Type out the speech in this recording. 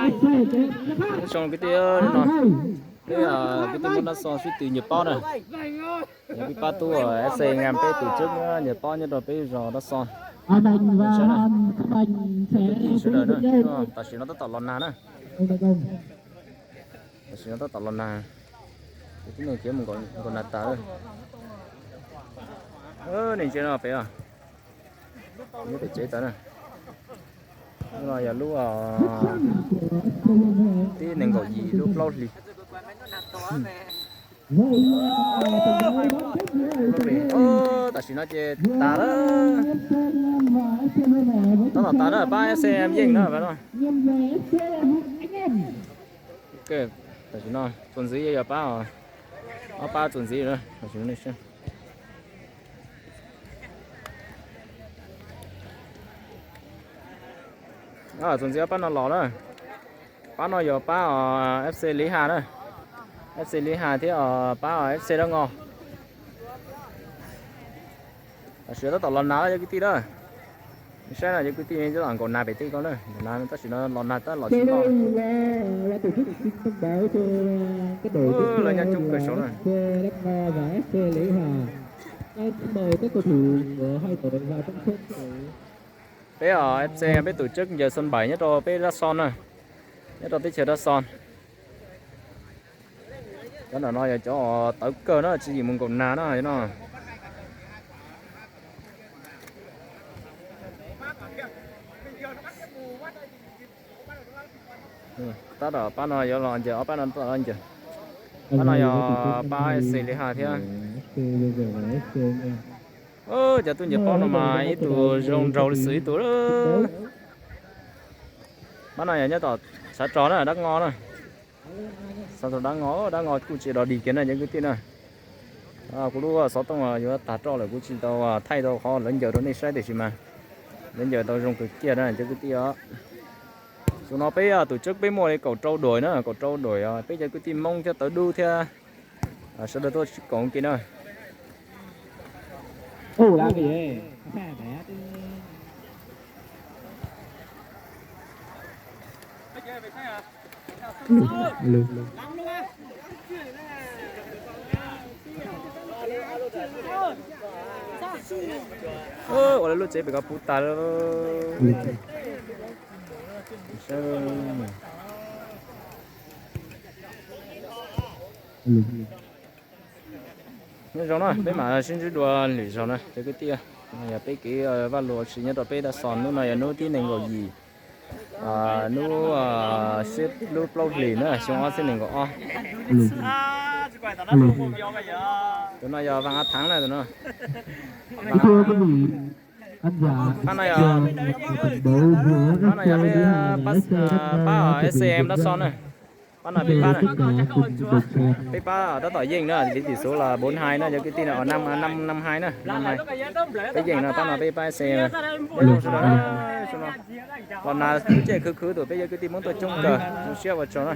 Ib tsoom kwv tij, no peb kwv tij Hmoob Dab Xo sib tw nyias paub na. Yog peb pab tub F C Ngam peb tus tswb nyias paub nyob rau peb zos Dab Xo. Sawv daws na, tam sim no tab tom los nag na. Tam sim no tab tom los nag, ces tib neeg khiav mus nkaum nag tas lawm. Nej ntsia no pem os, nyob pem tsev tas na. Lub no yog lub tib nees nkaum yim lub plaub hlis. Tam sim no ces tas lawm. Tab tom tas na, pab F C yeej na. Tam sim no txuas ntxiv yog pab, ob pab txuas ntxiv na. Txuas ntxiv ob pab no los na. Pab no yog pab F C Liv Has na, F C Liv Has thiab pab F C Dab Ngo. Tam sim tab tom los nag cov kwv tij na. Saib no cov kwv tij tab tom nkaum nag pem tej ko na, nkaum nag tab sis no los nag tab los tsis tau. Lawv nyob coob kawg saud na. Peb os, F C peb tus tswb ncaws xon npaim nyob rau peb Dab Xo na, nyob rau teb chaws Dab Xo. Cov ntawm no yog cov tawv kawg na, tswv yim mus nkaum nag na no. Tab tom pab no yuav los ncaws, ob pab no tab tom los ncaws. Pab no yog pab F C Liv Has thiab. Cov tub ncaws pob no mas ib tug zoo nraug li xwm ib tug. Pab no yog nyob tom tshav rog na, Dab Ngo na. Xov tooj Dab Ngo, Dab Ngo kuj tsis dog dig kiag na cov kwv tij na. Kuv lub xov tooj yuav tag roj lawm, kuv tsis tau thaij tau qhov lawv ncaws rau nej saib tiam sis mas lawv ncaws tau zoo kawg kiag na cov kwv tij os. Xyoo no peb tus tswb peb muaj li kaum rau duas na, kaum rau duas, peb cov kwv tij Hmoob thiab tawv dub thiab sawv daws tuaj sib koom kiag na. Ua lawv lub tsev pem ko puv tas lawm. Nyob zoo na, peb mam sib ntsib dua lwm zaus na cov kwv tij. Yog peb kev vaj lus tsis nyob rau peb Dab Xo, hnub no yog hnub tib nees nkaum yim, hnub lub plaub hlis na, xyoo ob txhiab nees nkaum ob. Tus no yog Vaj Ab Thaav na, tus no. Pab no yog, pab no yog peb, pab S C M Dab Xo na. Pab no peb pab na. Peb pab tab tom yeej na, liv tim xub los bốn hai na cov kwv tij na, năm năm hai na, năm hai. Peb yeej no, pab no peb pab S C M. Los nag lub caij khwv khwv tus peb cov kwv tij Hmoob tuaj coob kawg, zoo siab ua tsaug na.